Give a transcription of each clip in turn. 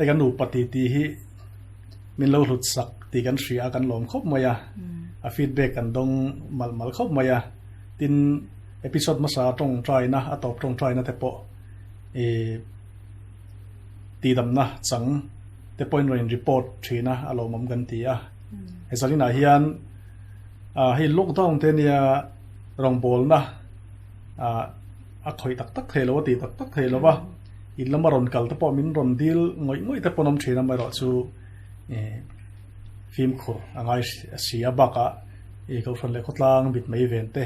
Hei kan nupa titi hi min lo hlut sak tih kan hria a, kan lawm khawp mai a, a feedback kan dawng malh malh khawp mai a. Tin, episode hmasa tawngtaina, a tawp tawngtaina te pawh ih tihdamna chang te pawhin rawn in report thin a, a lawmawm kan ti a. He zaninah hian hei lockdown te nia rawngbawlna ah a khawih tak tak thei lo a tih tak tak thei lo va, in lama rawn kal te pawh min rawn dil ngawih ngawih te pawh an awm thin a, amaherawhchu ih fimkhur a ngai si a bakah ih Kohhran leh khawtlang mit mai ven te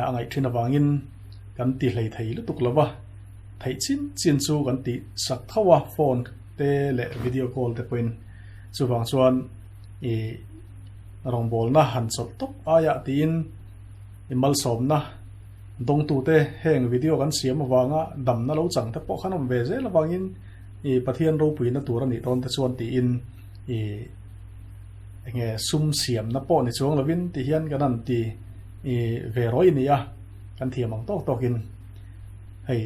a ngaih thin avangin kan ti hlei thei lutuk lo va, theih chin chin chu kan tih sak tho a phone te leh video call te pawhin chuvang chuan ih rawngbawlna han chawlh tawp aiah tiin i malsawmna dawngtute heng video kan siam avanga damna lo chang te pawh khan awm ve zel avangin i Pathian ropuina tur a nih dawn te chuan tiin i enge sum siamna pawh ni chuang lovin ti hian kan han ti i ve rawih a ni a, kan thiam ang tawk tawkin hei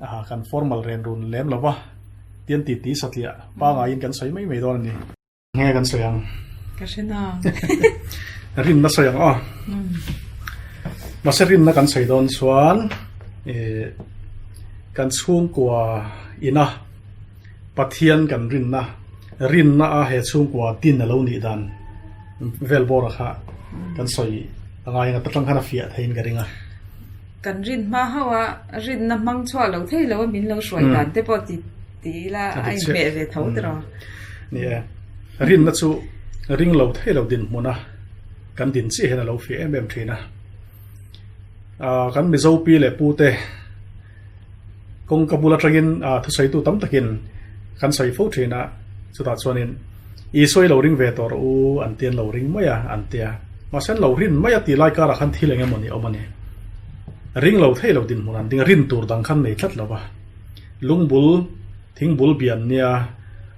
ah kan formal ren run lem lova tian ti ti satliah pangaiin kan sawi mai mai dawn a ni. Nge kan sawi ang? Ka hre nang. Rinna sawi ang aw. Mahse rinna kan sawi dawn chuan kan chhungkua ina Pathian kan rinna, rinna a he chhungkua din a lo nih dan vel bawra kha kan sawi a ngai ang a, ta tang khan a fiah theiin ka ring a. Kan rin hma hauh a, rinna hmang chhuah lo thei lo a min lo hruai dan te pawh ti ti ila a inhmeh ve tho tiraw. Ni e, rinna chu ring lo thei lo dinhmun a kan din chiah hian a lo fiah em em thin a. Kan Mizo pi leh pu te kawngka bul atangin thusawitu tam takin kan sawi fo thin a, chutah chuanin Isua i lo ring ve tawh rawh u an ti an lo ring mai a an ti a, mahse an lo rin mai a tih lai karah khan thil eng emaw ni awm a ni. Ring lo thei lo dinhmun an ding a, rin tur dang khan nei tlat lo va, lungbul thingbul bian nia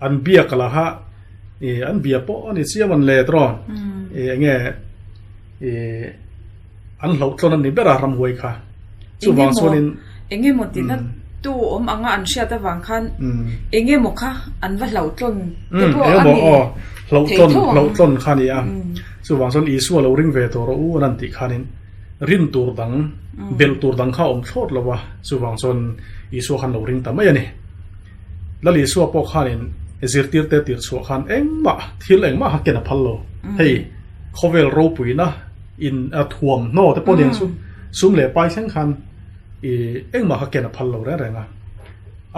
an biak lah a ih an bia pawh a ni chiam an let rawh ih eng nge ih an hlauhtlawn a ni ber a ramhuai kha chuvang chuanin eng emaw tina tu awm anga an hriat avang khan eng emaw kha an va hlauhtlawn te pawh a ni hlauhtlawn hlauhtlawn kha a ni a chuvang chuan Isua lo ring ve tawh rawh u an han tih khanin rin tur dang belh tur dang kha a awm thlawt lo a chuvang chuan Isua khan lo ring ta mai a ni Lal Isua pawh khanin zirtirte tirh chhuah khan engmah thil engmah kha ken a phal lo hei khawvel ropuina in a thuamhnaw te pawh nen chu sum leh pai thleng khan ih engmah kha ken a phal lo reng reng a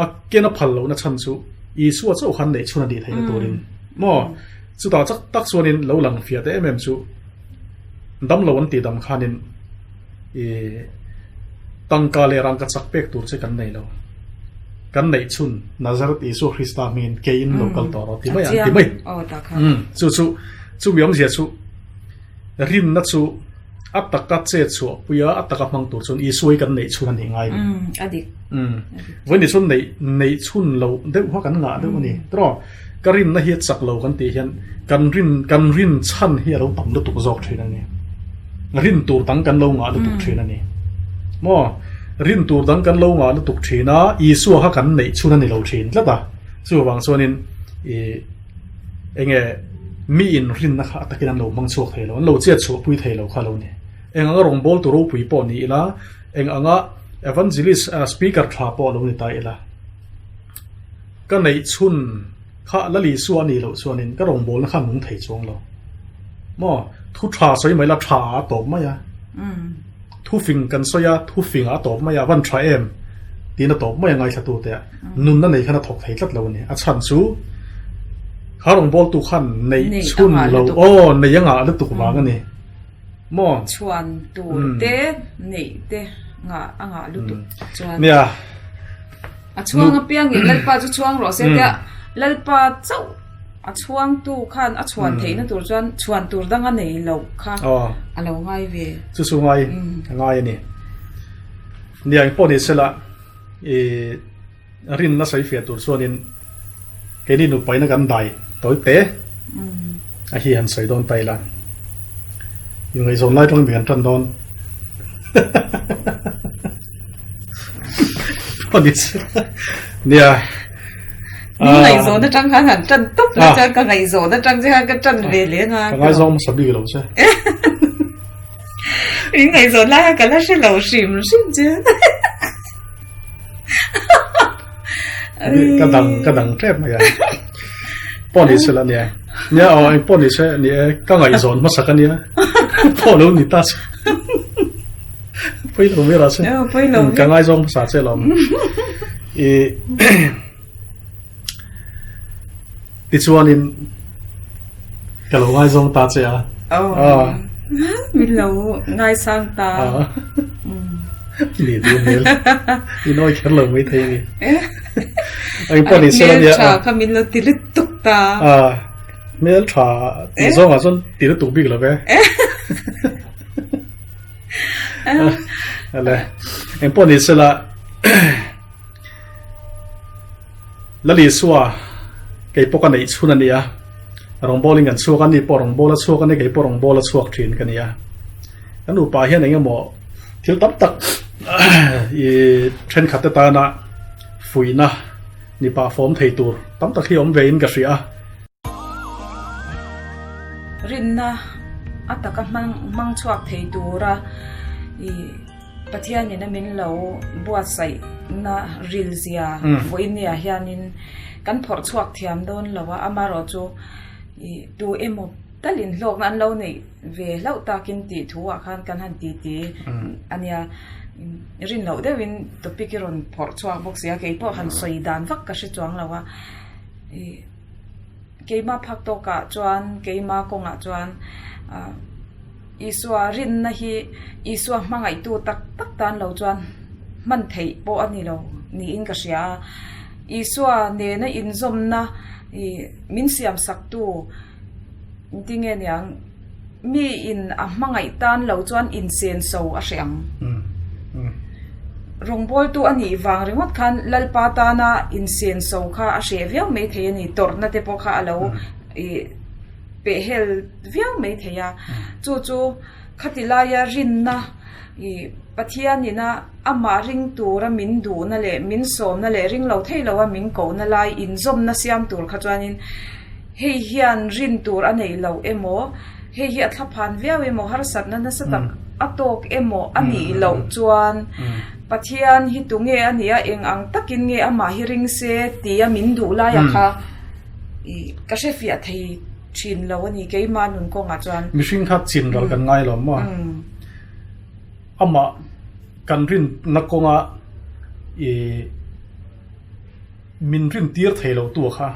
a ken a phal lohna chhan chu Isua chauh khan neih chhun a nih theihna turin maw chutah chak tak chuanin lo lang fiah te em em chu damlo an tih dam khanin ih tangka leh rangka chak pek tur che kan nei lo kan neih chhun Nazareth Isua Krista hmingin keiin lo kal tawh rawh ti mai an ti mai chu chu chumi awmzia chu Rinna chu a taka chet chhuah pui a, a taka hmang tur chuan Isua hi kan neih chhun a nih ngai ni. A dik. Vawiin chuan neih neih chhun lo deuh kha kan ngah deuh a ni. Tiraw? Ka rinna hi a chak lo kan tih hian kan rin kan rin chhan hi a lo tam lutuk zawk thin a ni. Rin tur dang kan lo ngah lutuk thin a ni. Maw? Rin tur dang kan lo ngah lutuk thin a, Isua kha kan neih chhun a ni lo thin tlat a. Chuvang chuanin ih Enge mi in rinna kha a takin an lo hmang chhuak thei lo, an lo chiat chhuah pui thei lo kha lo ni. Eng anga rawngbâwl tu ropui pawh ni ila, eng anga evangelist speaker tha pawh lo ni ta ila, ka neih chhun kha Lal Isua a nih loh chuanin ka rawngbâwlna kha a nung thei chuang lo. Maw? Thu tha sawi mai la tha a tawp mai a. Thu fing kan sawi a, thu fing a tawp mai a, van tha em? Tiin a tawp mai a ngaithlatute a. Nunna nei khan a thawk thei tlat lo a ni. A chhan chu kha rawngbawltu khan neih chhun lo aw nei a ngah lutuk vang a ni maw? Chhuan tur te neih te ngah a ngah lutuk chuan. Nia. A chhuang apiangin Lalpa chu chhuang rawh se tia Lalpa chauh a chhuangtu khan a chhuan theihna tur chuan chhuan tur dang a nei lo kha a lo ngai ve. Chu chu ngai a ngai a ni. Nia engpawh ni sela. I rinna sawi fiah tur chuanin keini nupaina kan dai tawi te a hi han sawi dawn ta ila. I ngaihzawn lai tawngin mi kan tan dawn. Nia. Min ngaihzawn atang khan han tan tawp la chuan ka ngaihzawn atang che khan ka tan ve leh nga. Ka ngaizawng hmasa bik lo che. Min ngaihzawn lai khan ka la hre lo hrim hrim che. Ka dang ka dang tep mai a. Pawh ni se la nia. Nia aw eng pawh ni se ni e ka ngaihzawn hmasa ka nia. Pawh lo ni ta se. Pui lo mera se. Pui lo. Ka ngaizawng hmasa che lawm. I tichuanin ka lo ngaizawng ta che a. Oh. Min lo ngaisang ta. Ni du hmel. I nawi kher lo mai thei a ni. Eng pawh ni se la nia. Hmel tha kha min lo ti lutuk ta. Hmel tha tih zawngah chuan ti lutuk bik lo ve. Ale eng pawh ni se la Lalisua kei pawh ka neih chhun a ni a, rawngbawlin kan chhuak a, ni pawh rawngbawla chhuak a ni, kei pawh rawngbawla chhuak thin ka ni a. Kan nupa hian eng emaw thil tam tak i thenkhat te tana fuihna ni pah fawm thei tur tam tak hi awm ve in ka hria a. Rinna a taka hmang hmang chhuak thei tura i Pathianin a min lo buatsaihna ril zia vawiinniah hianin kan phawrh chhuak thiam dawn lo a, amaherawhchu i tu emaw talin hlawkna an lo neih ve hlauh takin tih thu ah khan kan han titi a nia. Rin loh deuhin topic i rawn phawrh chhuak bawk si a, keipawh han sawi dan vak ka hre chuang lo a i. Keima phak tawkah chuan, keima kawngah chuan Isua rinna hi Isua hmangaihtu tak tak tan lo chuan hman theih pawh a ni lo niin ka hria a. Isua nena inzawmna min siamsaktu engtinge niang miin a hmangaih tan lo chuan insenso a hreh ang. Rawngbawltu a nih vang ringawt khan Lalpa tana insenso kha a hreh viau mai thei a ni, tawrhna te pawh kha a lo ih pehhel viau mai thei a. Chu chu khati laia rinna ih Pathianina amah ring tura min duhna leh min sawmna leh ring lo thei loa min kohna lai inzawmna siam tur kha chuanin hei hian rin tur a neih loh emaw, Hei hi a thlaphan viau emaw, harsatna nasa tak a tawk emaw a nih loh chuan Pathian hi tunge a nih a, eng ang takin nge amah hi ring se tia min duh laia kha ka hrefiah thei thin lo a ni keimah nun kawngah chuan. Mihring kha chin ral kan ngai lo maw? Amah kan rinna kawnga i min rin tir thei lo tu kha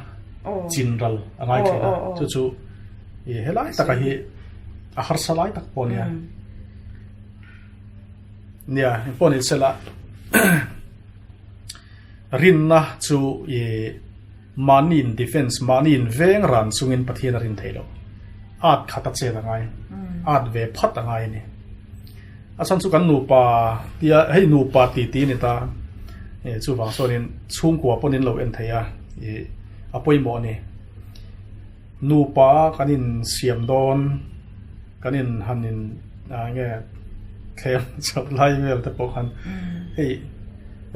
chin ral a ngai thin a, chu chu i helai taka hi a harsa lai tak pawh nia. Nia, engpawh ni sela rinna chu i mahni in defense, mahni in veng ran chungin Pathian a rin thei lo. At khat a chet a ngai, at ve phat a ngai a ni. A chhan chu kan nupa tia hei nupa ti ti a ni ta eh chuvang chuanin chhungkua pawn in lo en thei a ih a pawimawh a ni. Nupa kan in siam dawn kan in han in ah nge thlem chhoh lai vel te pawh khan hei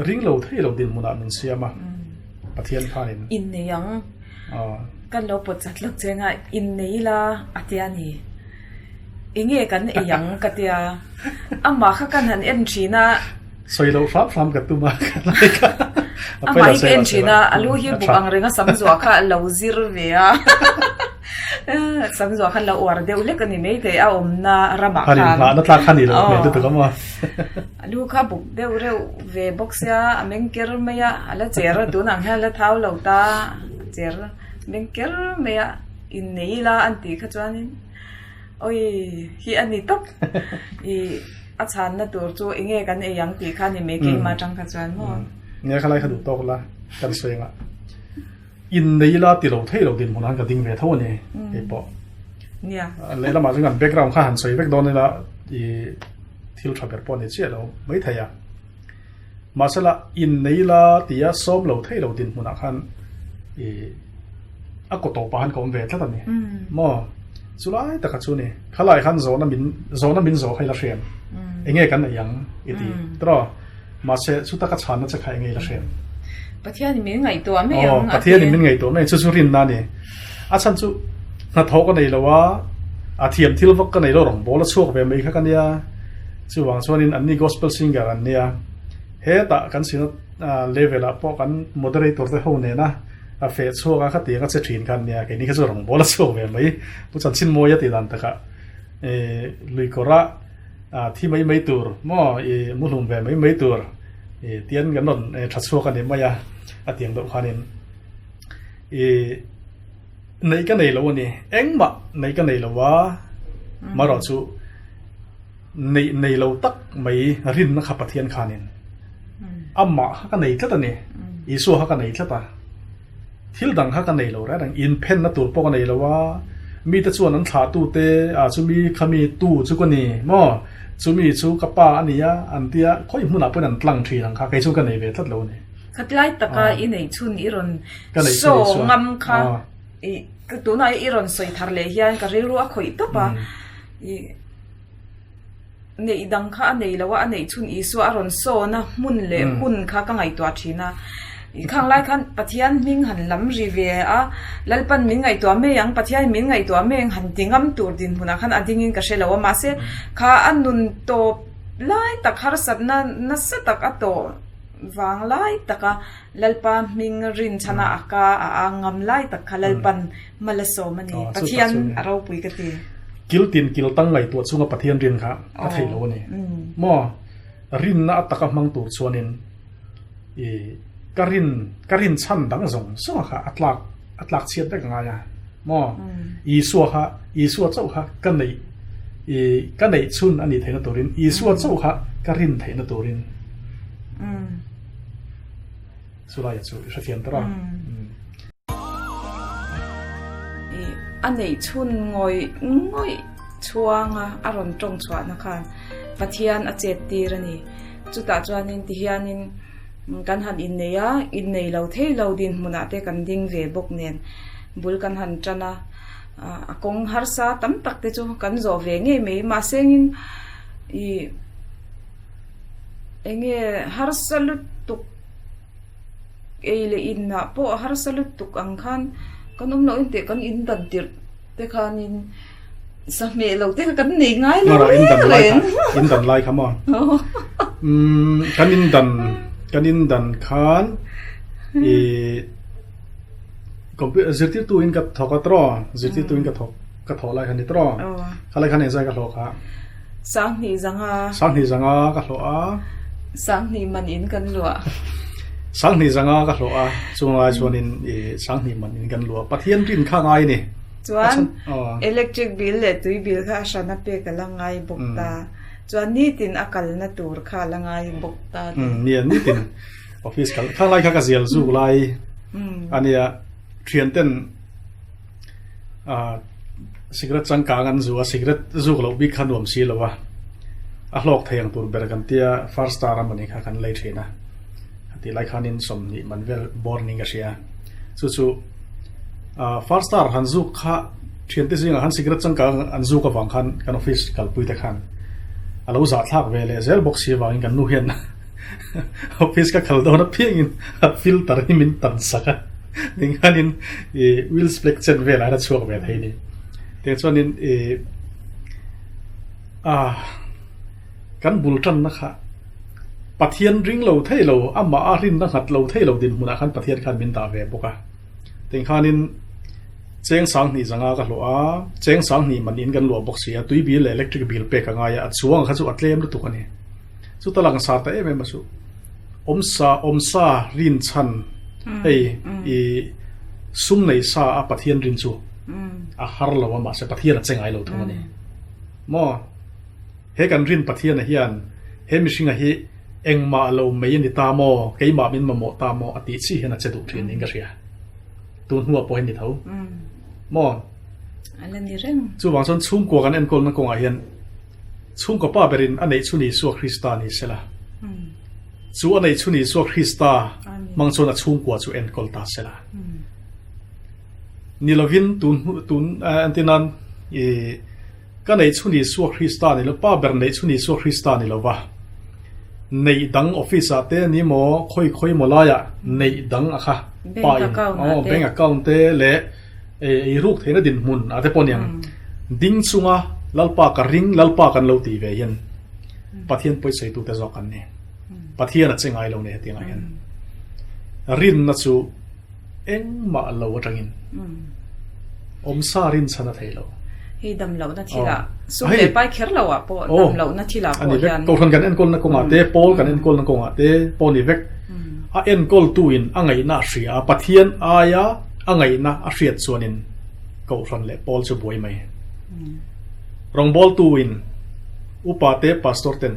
ring lo thei lo dinhmunah min siam a Pathian khanin. Innei ang kan lo pawt chat lawk che anga innei ila a tia ni. Enge kan ei ang ka tia, amah kha kan han en thin a. Sawi loh hram hram ka tum a ka lai kha. Amah hi ka en thin a, a lu hi buk ang reng a sam zuah kha a lo zir ve a. Sam zuah kha lo uar deuh hlek a ni maithei a awmna ramah khan. Khan inghahna tlak kha ni lo hmel lutuk a maw. A lu kha buk deuh reuh ve bawk sia, a meng ker mai a, a la cher a tunah hian a la thau lo ta, a cher meng ker mai a. Innei ila an tih kha chuanin awi hi a ni tawp i a chhanna tur chu enge kan ei ang tih kha a ni mai keimah atang kha chuan maw. Nia khalai kha duh tawk la kan sawi anga innei ila ti lo thei lo dinhmun ah khan ka ding ve tho a ni keipawh. Nia. Lehlamah chuan kan background kha han sawi vek dawn ila i thil tha ber pawh a ni chiah lo maithei a. Mahsela innei la tia sawm lo thei lo dinhmunah khan i a kaw tawpah khan ka awm ve tlat a ni. Maw? Chulai taka chu ni. Khalai khan zawhna min zawhna min zawh kha i la hriam. Enge kan ei ang i ti tawh. Mahse chuta ka chhanna che kha enge i la hriam. Pathianin min ngaihtuah mai ang a ti. Pathianin min ngaihtuah mai ang chu chu rinna a ni. A chhan chu hnathawh ka nei lo a, a thiam thil vak ka nei lo rawngbawl a chhuak ve mai kha ka nia. Chuvang chuanin anni gospel singer an nia. Hetah kan synod level ah pawh kan moderator te ho nena a feh chhuak a khatiang a che thin kha an nia. Keini kha chu rawngbawl a chhuak ve mai. Pu Chanchinmawia tih dan takah luikawrah thi mai mai tur maw i muhlum ve mai mai tur i tian kan rawn tha chhuak a ni mai a, a tiang deuh khanin i neih ka nei lo a ni, engmah neih ka nei lo a, marawh chu neih nei lo tak mai rinna kha Pathian khanin amah kha ka nei tlat a ni, Isua kha ka nei tlat a. Thil dang kha ka nei lo reng reng, inphenna tur pawh ka nei lo a, mite chuan an thlahtute ah chumi khami tu chu ka ni maw, chumi chu ka pa a ni a an tia, khawi hmunah pawhin an tlang thin ang kha, kei chu ka nei ve tlat lo a ni. Khatlai taka i neih chhun i rawn saw ngam kha i tunah i rawn sawi thar leh hian ka rilru a khawih tawp a, i. Neih dang kha a nei lo a, a neih chhun Isua a rawn sawn a, hmun leh hun kha ka ngaihtuah thin a. Khang lai khan Pathian hming han lam ri ve a, Lalpan min ngaihtuah mai ang, Pathian min ngaihtuah mai ang han ti ngam tur dinhmunah khan a dingin ka hre lo a, mahse kha a nun tawp lai tak harsatna nasa tak a tawh vang lai taka Lalpa hming rinchhana a ka a ang ngam lai tak kha Lalpan hma la sawm a ni. Pathian a ropui ka ti. Kil tin kil tang ngaihtuah chunga Pathian rin kha a theih lo a ni. Maw? Rinna a taka hmang tur chuanin i ka rin ka rin chhan dang zawng zawng kha a tlak a tlak chhiat vek a ngai a. Maw? Isua kha Isua chauh kha ka neih i ka neih chhun a nih theihna turin Isua chauh kha ka rin theihna turin Chulai chu i hrethiam ta ra. A neih chhun ngawih ngawih chhuanga a rawn tawng chhuahna khan Pathian a chet tir a ni. Chutah chuanin tihianin kan han innei a, innei lo thei lo dinhmunah te kan ding ve bawk nen bul kan han tan a, a kawng harsa tam tak te chu kan zawh ve ngei mai. Mahsengin ih eng nge harsa lutuk Ei leh inah pawh a harsa lutuk ang khan kan awm loh in teh kan in dan tirh te khanin sahmeh lo te kha kan nei ngai lo reng reng. In dan lai kha maw? Umm kan in dan kan in dan khan i computer zirtirtu in ka thawk a tawh zirtirtu in ka thawk ka thawh lai kha ni tawh kha lai khan engzai ka hlawh kha. Sanghnih zanga. Sanghnih zanga ka hlawh a. Sanghnih man in kan luah. Sanghnih zanga ka hlawh a, chung lai chuanin i sanghnih man in kan luah. Pathian rin kha ngai ni. Chuan electric bill leh tui bill kha a hran a pek a la ngai bawk ta. Chuan nitin a kalna tur kha a la ngai bawk ta. Nia nitin office kal khang lai kha ka zial zuk lai ania thian ten Cigarette changkang an zu a, cigarette zuk loh bik kha nuam si lo a, a hlawk thei ang tur ber kan tia first star a mawni kha kan lei thin a, tih lai khanin 20 man vel bawr niin ka hria. Chu chu first star han zuk kha thiante zingah khan cigarette changkang an zuk avang khan kan office kalpui te khan a lo zahthlak ve leh zel bawk si avangin kan nu hian office ka khal dawn apiangin a filter hi min tan sak a. Tingkhanin i wheels plek chen velah hian a chhuak ve thei a ni. Tiang chuanin i a kan bul tanna kha Pathian ring lo thei lo, amah a rinna nghat lo thei lo dinhmunah khan Pathian khan min dah ve bawk a. Tingkhanin cheng sanghnih zanga ka hlawh a, cheng sanghnih man in kan luah bawk si a, tui bil leh electric bill pek a ngai a, a chuang kha chu a tlem lutuk a ni. Chuta langsar ta em em a chu. Awmsa awmsa rin chhan hei i sum nei sa a Pathian rin chu a har lo a mahse Pathian a che ngai lo thung a ni. Maw he kan rin Pathian a hian he mihringa hi engmah lo mai a ni ta maw keimah min mamawh ta maw a tih chi hian a che duh thin niin ka hria. Tun hnuah pawh hi ni tho. Maw a la ni reng. Chuvang chuan chhungkua kan enkawlna kawngah hian Chhungkaw pa berin a neih chhun Isua Krista ni sela. Chu a neih chhun Isua Krista hmang chuan a chhungkua chu enkawl ta sela. Ni lovin tun tun entir nan i ka neih chhun Isua Krista ni lo pa ber neih chhun Isua Krista ni lova. Neih dang office ah te ani maw khawi khawi maw lai ah neih dang a kha pa in aw bank account te leh ei ruk theihna dinhmun ah te pawh aniang ding chunga Lalpa ka ring Lalpa kan lo tih ve hian Pathian pawisawi tu te zawk an ni. Pathian a che ngai lo nei hetiang ah hian rinna chu Engmah lo atangin awmsa rinchhan a thei lo. Hei damlohna thilah sum leh pai kher lo ah pawh damlohna thilah pawh hian. Kohhran kan enkawlna kawngah te, pawl kan enkawlna kawngah te pawh ni vek. A enkawltu in a ngaihna a hria a, Pathian aia a ngaihna a hriat chuanin kohhran leh pawl chu buai mai. Rawngbawltu in upa te pastor ten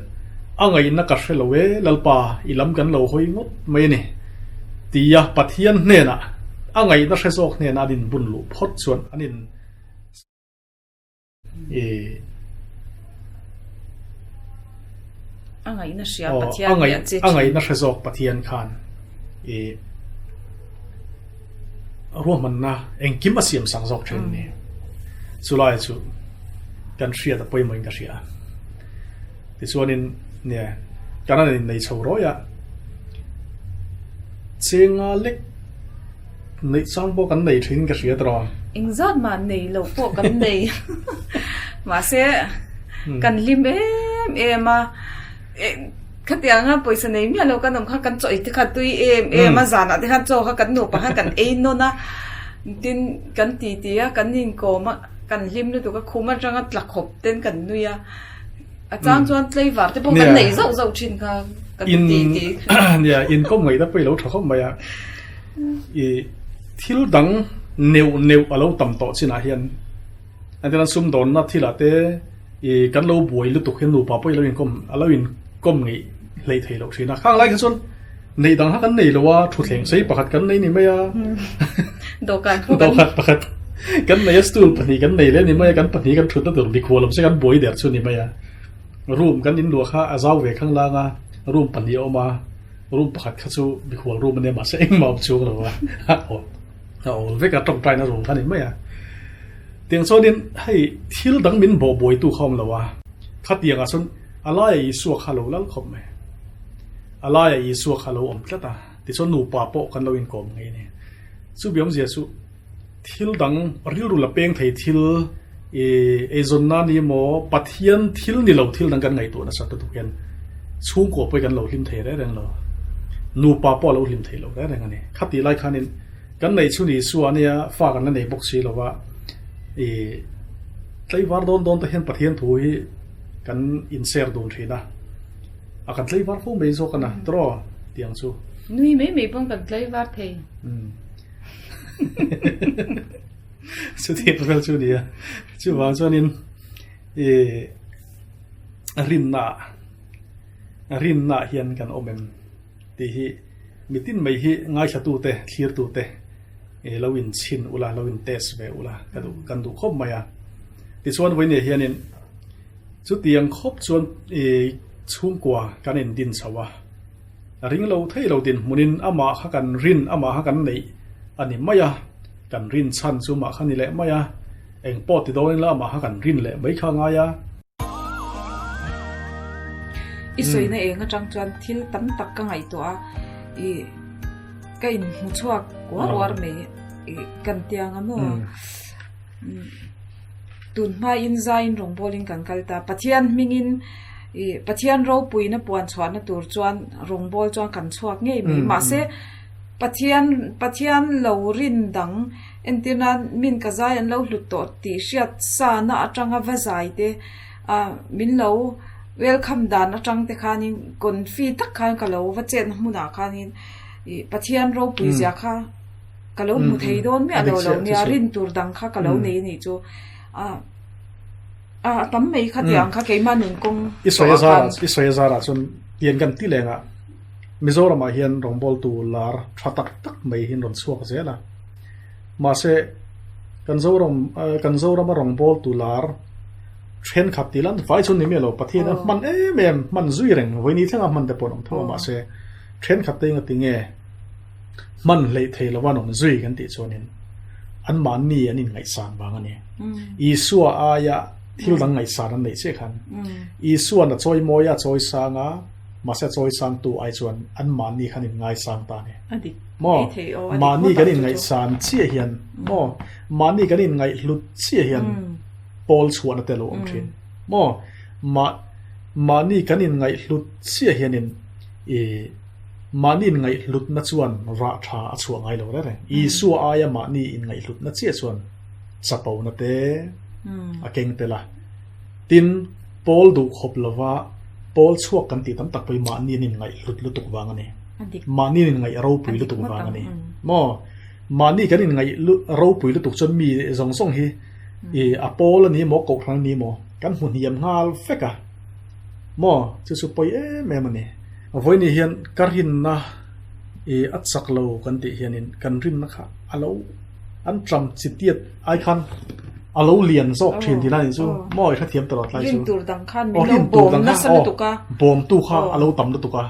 a ngaihna ka hre lo e Lalpa i lam kan lo hawi ngawt mai a ni. Tia Pathian hnenah a ngaihna hre zawk hnenah an inbun luh phawt chuan an in i A ngaihna hria Pathian hi a che thin. A ngaihna hre zawk Pathian khan i ruahmanna engkim a siam sak zawk thin ni. Chulai chu kan hriat a pawimawhin ka hria. Tichuanin nia kan an innei chho rawi a, chenga lek neih chang pawh kan nei thin ka hria tawh. Engzat mah nei loh pawh kan nei. Mahse kan hlim em em a, khatianga pawisa nei miah lo kan awm kha kan chawi te kha tui em em a, zanah te khan chaw kha kan nupa khan kan ei nawn a, tin kan titi a, kan inkawm a, kan hlim lutuk a, khum atanga tla khawp ten kan nui a. A chang chuan tlaivar te pawh kan nei zauh zauh thin kha kan ti ti. Nia, inkawm ngaihna pawh i lo tha khawp mai a. I thil dang neuh neuh a lo tam tawh chinah hian engtin an sumdawnna thilah te i kan lo buai lutuk hian nupa pawh i lo inkawm a lo inkawm ngeih hleih theih loh thin a. Khang lai kha chuan neih dang kha kan nei lo a, thutthleng sei pakhat kan nei ni mai a. Dawhkan pawh kan. Dawhkan pakhat kan nei a, stool pahnih kan nei leh ni mai a, kan pahnih kan thutna tur mikhual awm se kan buai der chu ni mai a. Room kan inluah kha a zau ve khang lang a, room pahnih a awm a, room pakhat kha chu mikhual room a nia mahse engmah awm chhung lo a, a awl a awl vek a tawngtaina room kha ni mai a. Tiang chuanin hei thil dang min bawh buaitu kha awm lo a, khatiangah chuan a laia Isua kha a lo lal khawp mai. A laia Isua kha a lo awm tlat a, tichuan nupa pawh kan lo inkawm ngei a ni. Chu biawmzia chu thil dang rilru la peng thei thil i eizawnna ni emaw Pathian thil ni lo thil dang kan ngaihtuah nasa lutuk hian chhungkua pawh hi kan lo hlim thei reng reng lo. Nupa pawh a lo hlim thei lo reng reng a ni. Khatih lai khanin kan neih chhun Isua a nia, fa kan la nei bawk si lo va, i tlaivar dawn dawn te hian Pathian thu hi kan inser dun thin a. A kan tlaivar fo mai zawk a na tawh tiang chu. Nui mai mai pawn kan tlaivar thei. Chuti vel chu nia. Chuvang chuanin i rinna rinna hian kan awm em tih hi mitin mai hi ngaithlatute thlirtute i lo inchhin ula lo in test ve ula ka duh kan duh khawp mai a. Tichuan vawiin hianin Chutiang khawp chuan i chhungkua kan indin chho a, ring lo thei lo dinhmunin amah kha kan rin, amah kha kan neih a ni mai a, kan rin chhan chu amah kha ni leh mai a, eng pawh ti dawn ila amah kha kan rin leh mai kha a ngai a. I sawina eng atang chuan thil tam tak ka ngaihtuah a, i ka inhmu chhuak uar uar mai i kan tiang a maw? Tun hmain zaiin rawngbawlin kan kal ta. Pathian hmingin ih Pathian ropuina puan chhuahna tur chuan rawngbâwl chuan kan chhuak ngei mai. Mahse, Pathian Pathian lo rin dang entir nan min ka zai an lo hlut tawh tih hriat sana atanga va zai te ah min lo welcome dan atang te khanin confi tak khan ka lo va chetna hmunah khanin ih Pathian ropui zia kha Ka lo hmu thei dawn miah lo lo nia, rin tur dang kha ka lo nei a nih chu. A a tam mai kha tih ang kha keimah nun kawng I sawi a zarah i sawi a zarah chuan tiang kan ti leng a, Mizoramah hian rawngbawltu lar tha tak tak mai hi an rawn chhuak zel a. Mahse, kan Zoram kan Zorama rawngbawltu lar thenkhat tih lan vai chu ni miah lo, Pathian a hman em em, hman zui reng, vawiin thlenga hman te pawh an awm tho a, mahse thenkhat te enga tinge Hman hleih thei lo an awm zui kan tih chuanin anmahni an inngaihsan vang a ni. Isua aia thil dang ngaihsan an neih chiah khan Isua'n a chawimawi a, a chawisang a. Mahse a chawi sangtu ai chuan an mahni khan in ngaisang ta a ni. A dik Maw? mai thei aw, a dik Mahni ngawt kan ang chu chu. inngaihsan chiah hian maw? Mahni kan inngaihhlut chiah hian pawl chhuahna te a lo awm thin. Maw? Mah mahni kan inngaihhlut chiah hianin i mahni inngaihhlutna chuan rah tha a chhuah ngai lo reng reng. Isua aia mahni inngaihhlutna chiah chuan chapona te a keng tel a. Tin, pawl duh khawp lova pawl chhuak kan tih tam tak pawh hi mahni an inngaihhlut lutuk vang a ni. Mahni an inngaih ropui lutuk vang a ni. Maw? Mahni kan inngaih ropui lutuk chuan mi zawng zawng hi i a pawl a ni maw, kohhran a ni maw, kan hmu hniam nghal vek a. Maw? Chu chu pawi em em a ni. Vawiin hian ka rinna i a chak lo kan tih hianin kan rinna kha a lo an ṭam chi tiat ai khan a lo lian zawk ṭhin tih lai chu maw i hrethiam tawh lo tlai chu. Rin tur dang khan min lo bawm nasa lutuk a. Bawmtu kha a lo tam lutuk a.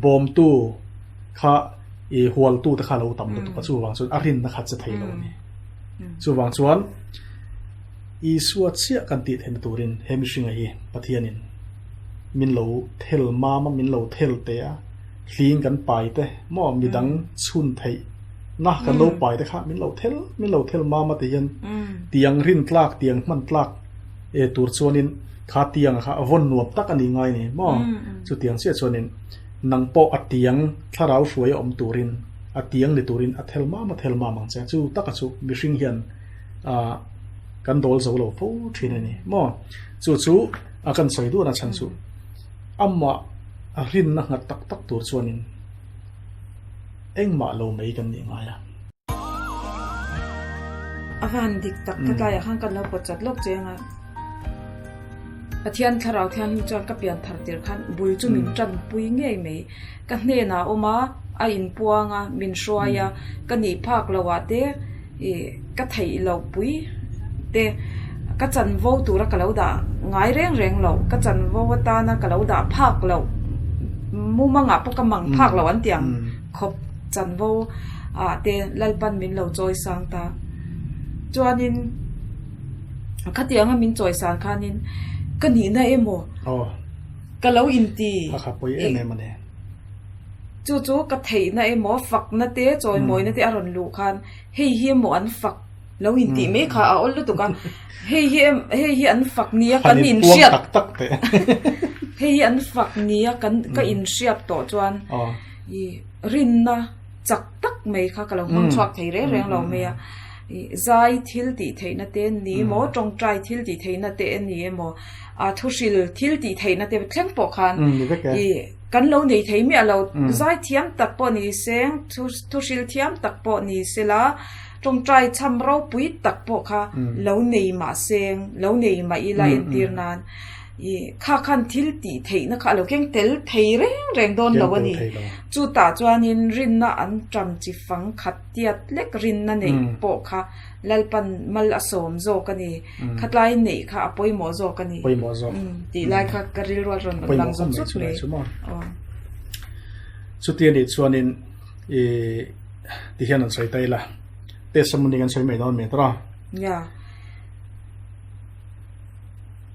Bawmtu kha i hualtu te kha a lo tam lutuk a chuvang chuan a rinna kha che thei lo a ni. Chuvang chuan Isua chiah kan tih theihna turin he mihringa hi Pathianin min lo thel mam a, min lo thel teh a, hling kan pai te maw midang chhun theih na kan lo pai te kha min lo thel min lo thel mam a ti hian tiang rin tlak tiang hman tlak e tur chuanin kha tiang kha a vawn nuam tak a ni ngai ni maw chutiang chiah chuanin nang pawh a tiang thlarau hruai a awm turin a tiang ni turin a thel mam a thel mam ang che chu taka chu mihring hian ah kan dawl zo lo fo thin a ni maw chu chu a kan sawi duhna chhan chu amah a rinna nghat tak tak tur chuanin Engmah lo mai kan nih ngai a. A van dik tak ka tlaiah khan kan lo pawt chat lawk cheng a. Pathian thlarau thianghlim chuan ka pian thar tir khan bul chu min tanpui ngei mai. Ka hnenah a awm a, a inpuang a, min hruai a, ka nih phak loh ah te ih ka theih loh pui te ka chanvo tura ka lo dah ngai reng reng loh, ka chanvo atana ka lo dah phak loh mumangah pawh ka mang phak loh an ti ang khawp chanvo ah te Lalpan min lo chawi sang ta. Chuanin khatianga min chawi san khanin ka nihna emaw ka lo inti. Chu chu ka theihna emaw fakna te chawimawina te a rawn luh khan hei hi emaw an fak lo intih mai kha a awl lutuk a, hei hi hei hi an fak nia kan inhriat hei hi an fak nia kan ka inhriat tawh chuan i rinna chak tak mai kha ka lo hmang chhuak thei reng reng lo mai a, i zai thil tih theihna te ni emaw tawngtai thil tih theihna te ni emaw a thuhril thil tih theihna te thleng pawh khan i Kan lo nei thei miah lo. Zaithiam tak pawh ni se, thuhril thiam tak pawh ni se la, tawngtai chham ropui tak pawh kha lo nei mah se, lo nei mah ila entir nan i kha khan thil tih theihna kha a lo keng tel thei reng reng dawn lo a ni. Chutah chuanin rinna an ṭam chi fang khat tiat lek rinna neih pawh kha Lalpan mal a sawm zawk a ni. Khatlai neih kha a pawimawh zawk a ni. Pawimawh zawk. Tih lai kha ka rilru a rawn lang zawk zut mai. Chuti a nih chuanin i ti hian an sawi ta ila. Testimony kan sawi mai dawn mai tawh a. Ya.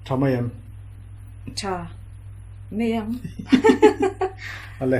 Tha mai em? Tha. Mai ang. Ale.